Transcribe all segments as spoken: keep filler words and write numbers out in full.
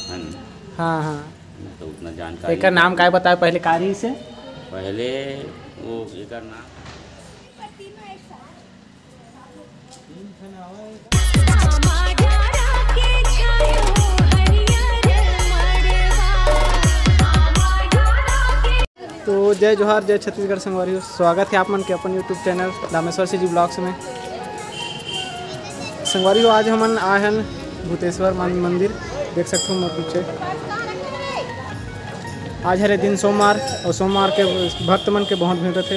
है ना? हाँ, हाँ। तो उतना जानकारी एकर नाम काय बताए पहले कारी से? पहले वो एकर नाम तो जय जोहार, जय छत्तीसगढ़ संगवारी हो, स्वागत है आप मन के अपन YouTube channel Rameshwar CG blogs में। संगवारी हो, आज हमन आए हन भूतेश्वर मन-, मंदिर, देख सकते हो मोर पीछे। आज हरे दिन सोमवार और सोमवार के भक्त मन के बहुत भीड़ रहते।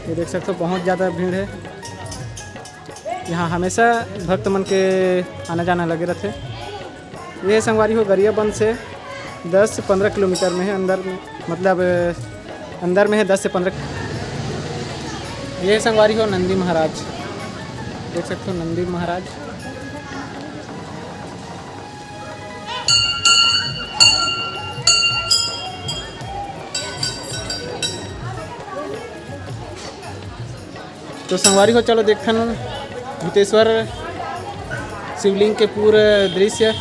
ये देख सकते हो, बहुत ज़्यादा भीड़ है। यहाँ हमेशा भक्त मन के आना जाना लगे रहते। ये संगवारी हो गरियाबंद से दस से पन्द्रह किलोमीटर में है, अंदर में, मतलब अंदर में है दस से पन्द्रह। ये संगवारी हो नंदी महाराज, देख सकते हो नंदी महाराज। तो संगवारी हो, चलो देखथन भूतेश्वर शिवलिंग के पूरा दृश्य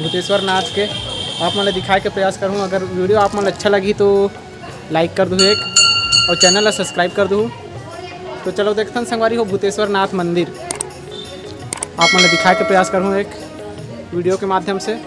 भूतेश्वर नाथ के आप मन ल दिखाए के प्रयास करूँ। अगर वीडियो आप मन ल अच्छा लगी तो लाइक कर दू एक और चैनल ला सब्सक्राइब कर दू। तो चलो देखथन संगवारी हो भूतेश्वर नाथ मंदिर आप मन ल दिखाए के प्रयास करूँ एक वीडियो के माध्यम से।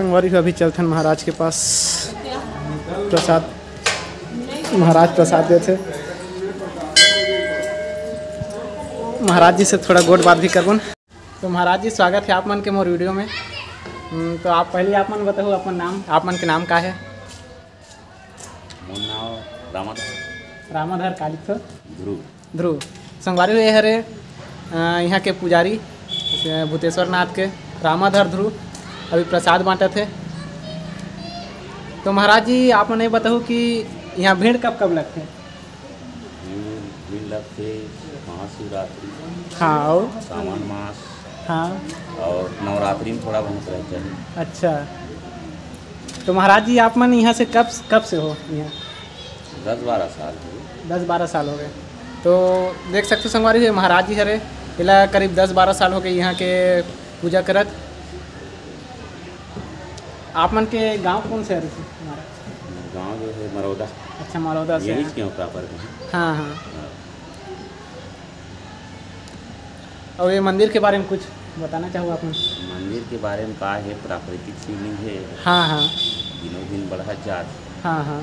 संगवारी हो, अभी चलथन महाराज के पास, प्रसाद, महाराज प्रसाद देथे। महाराज जी से थोड़ा गोठ बात भी करबन। तो महाराज जी, स्वागत है आप मन के मोर वीडियो में। हम्म, तो आप पहले आप मन बताओ अपन नाम, आप मन के नाम का है? मोर नाम रामाधर। रामाधर कालिक तो? ध्रुव। ध्रुव। संगवारी हो, ये हरे, अ, यहाँ के पुजारी, अ, भूतेश्वर नाथ के, रामाधर ध्रुव, अभी प्रसाद बांटत हे। तो महाराज जी, आप मन ये बताओ कि यहाँ भीड़ कब कब लगथे? भीड़, भीड़ लगथे महाशिवरात्रि हाँ, और? सावन मास हाँ। और नवरात्रि में थोड़ा बहुत रहता है। अच्छा, तो महाराज जी, आप मन यहाँ से कब, कब से हो यहाँ? दस बारह साल हो गए। दस बारह साल हो गए। तो देख सकते हो संगवारी, ये महाराज जी हरे, एला करीब दस बारह साल हो गए यहाँ के पूजा करत। आप मन के गांव कौन से हरे हमारा? गांव जो है मरौदा। अच्छा, मरौदा से यही हैं। क्यों प्रॉपर में? हाँ, हाँ। हाँ। और ये मंदिर के बारे में कुछ बताना चाहो आप मन? मंदिर के बारे में का है, प्राकृतिक शिवलिंग है। हाँ, हाँ। दिनों दिन बढ़त जात। हाँ, हाँ।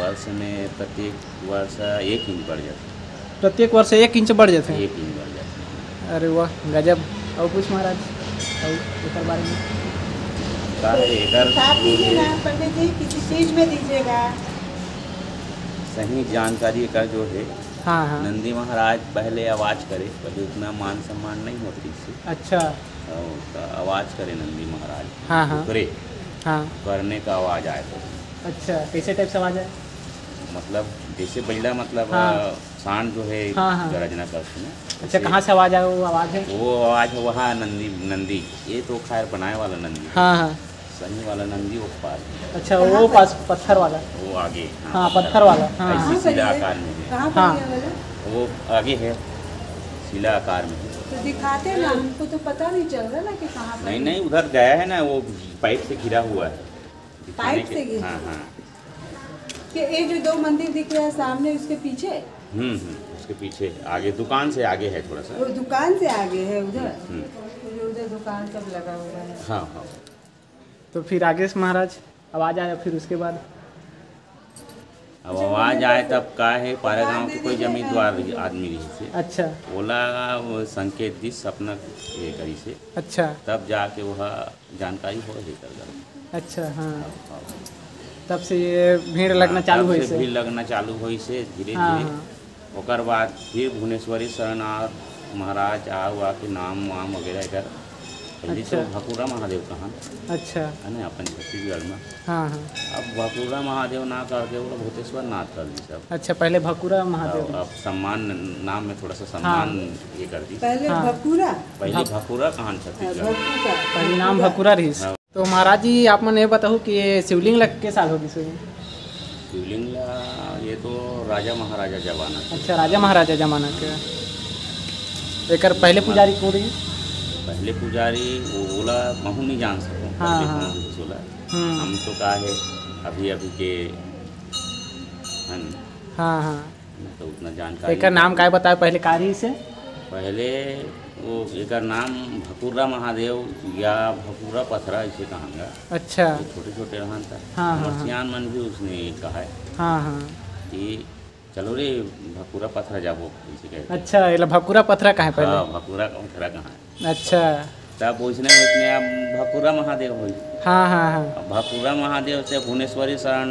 वर्ष में प्रत्येक वर्ष एक इंच बढ़ जाता। प्रत्येक वर्ष एक इंच बढ़ जाता है? एक इंच बढ़ जाता है। अरे वाह, गजब। और कुछ महाराज, और एकर बारे में? का है एकर साथ दीजिए ना, पंडित जी, किसी चीज में दीजिएगा। सही जानकारी एकर जो है, हाँ, हाँ। नंदी महाराज पहले आवाज करे, कभी उतना मान सम्मान नहीं होत रहिस हे। अच्छा। और त आवाज करे नंदी महाराज। हाँ, हाँ। करे। हाँ। करने का आवाज आए तो। अच्छा, कैसे टाइप से आवाज आए? मतलब जैसे बइला, मतलब, हाँ। अ, सांड जो है, हाँ, हाँ। गरजना करथे ना, अच्छा, वैसे कहाँ से आवाज आए, वो आवाज है? वो आवाज है वहाँ नंदी, नंदी। ये तो खैर बनाए वाला नंदी है। हाँ, हाँ। सही वाला नंदी वो पास है। अच्छा, कहाँ वो पर? पास पत्थर वाला। वो आगे, हाँ, हाँ, पत्थर पत्थर वाला, वाला। हाँ। ऐसी कहाँ पर शिला है? आकार में है। कहाँ पर हाँ। ये वाला? वो आगे है, शिला आकार में है। तो दिखाते ना, हमको तो पता नहीं चल रहा ना कि कहाँ पर नहीं, है। नहीं, उधर गया है ना, वो पाइप से घिरा हुआ है। दिखाने पाइप के से घिरा? हाँ, हाँ। कि ये जो दो मंदिर दिख रहा है सामने, उसके पीछे? हम्म, हम्म, उसके पीछे, आगे, दुकान से आगे है थोड़ा सा। वो दुकान से आगे है उधर? हम्म। वो जो उधर दुकान सब लगा हुआ है। हाँ, हाँ। तो फिर आगे से महाराज आवाज आया, फिर उसके बाद? अब आवाज आए तब का है, पारा गांव के कोई जमींदार रही, आदमी रहिस हे। अच्छा। ओला वो संकेत दिस, सपना ये करिस हे। अच्छा। तब जाके वह जानकारी हो हे कर घर में। अच्छा, हाँ। हाँ, हाँ। तब से ये भीड़ लगना हाँ, चालू तब होइस से हे। भीड़ लगना चालू होइस हे धीरे हाँ, धीरे। हाँ। ओकर बाद फिर भुवनेश्वरी शरण आ महाराज आ उआ के नाम वाम वगैरह एकर। पहले तो अच्छा। भकुरा महादेव कहा। अच्छा। है ना, अपन छत्तीसगढ़ में। हाँ, हाँ। अब भकुरा महादेव ना करके वो भूतेश्वर नाथ कर दी सब। अच्छा, पहले भकुरा महादेव। अब, अब सम्मान नाम में थोड़ा सा सम्मान हाँ। ये कर दी। पहले हाँ। भकुरा? पहले हाँ। भकुरा कहा छत्तीसगढ़। भकुरा। पहले नाम भकुरा। भकुरा रहिस। हाँ। तो महाराज जी, आप मन ये बताओ कि ये शिवलिंग ला के साल हो गिस होही? शिवलिंग ला, ये तो राजा महाराजा जमाना के। अच्छा, राजा महाराजा जमाना के। एकर पहले पुजारी कोन रहिस? पहले पुजारी वो, ओला महू नहीं जान सकूं, हाँ, पहले हाँ। कौन रहिस ओला। हम्म। हम तो का है, अभी अभी के हन। हाँ, हाँ। तो उतना जानकारी एकर नाम नहीं। काय बताए पहले का रहिस हे? पहले वो एकर नाम भकुर्रा महादेव या भकुर्रा पथरा ऐसे कहांगा। अच्छा। ये छोटे छोटे रहन था। हाँ, हाँ, हमर हाँ। सियान मन भी उसने कहा है हाँ, हाँ। कि चलो रे भकुर्रा पथरा जाबो, ऐसे कहते। अच्छा, एला भकुर्रा पथरा कहे पहले? हाँ, भकुर्रा पथरा कहा है। अच्छा। तब उसने, उसने अब भकुरा महादेव होई। हाँ, हाँ, हाँ। अब भकुरा महादेव से भुवनेश्वरी शरण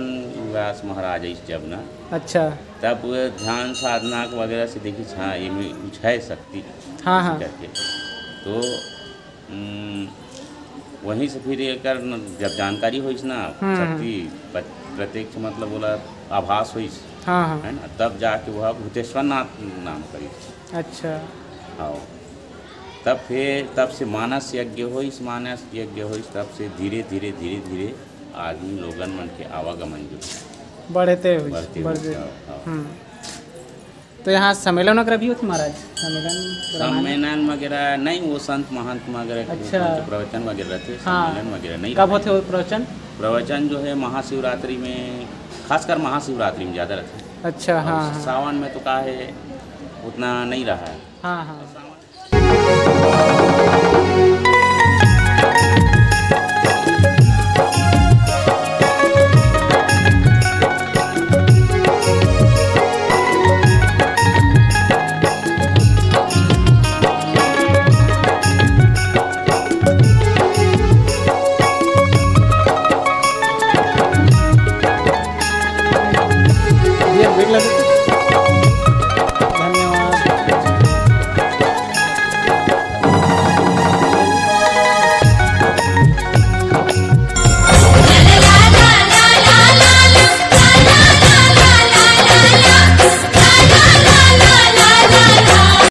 व्यास महाराज इस जब ना। अच्छा। तब वो ध्यान साधना के वगैरह से देखी, हाँ, ये में कुछ है शक्ति हाँ, हाँ। करके। तो, उम, वहीं से फिर एकर न, जब जानकारी होइस ना, हम्म, हम्म। शक्ति प-, प्रत्यक्ष मतलब बोला आभास होइस, हाँ, हाँ। है ना, तब जाके वह भूतेश्वर नाथ नाम करिस। अच्छा। हाँ। तब फिर, तब से मानस यज्ञ होइस, मानस यज्ञ होइस, तब से धीरे, धीरे, धीरे, धीरे आदमी लोगन मन के आवागमन जो बढ़ते होइस, बढ़ते बढ़ते। होइस, हाँ, हाँ। हम्म। तो यहाँ सम्मेलन वगैरह भी होथे महाराज? सम्मेलन करवाना? सम्मेलन वगैरह नहीं, वो संत महंत वगैरह के अच्छा। प्रवचन वगैरह रहथे, हाँ। सम्मेलन वगैरह नहीं कब होथे। होथे वो प्रवचन? प्रवचन जो है महाशिवरात्रि में, खासकर महाशिवरात्रि में ज़्यादा रहथे। अच्छा, और हाँ, हाँ। सावन में तो का है, उतना नहीं रहा है। हाँ, हाँ।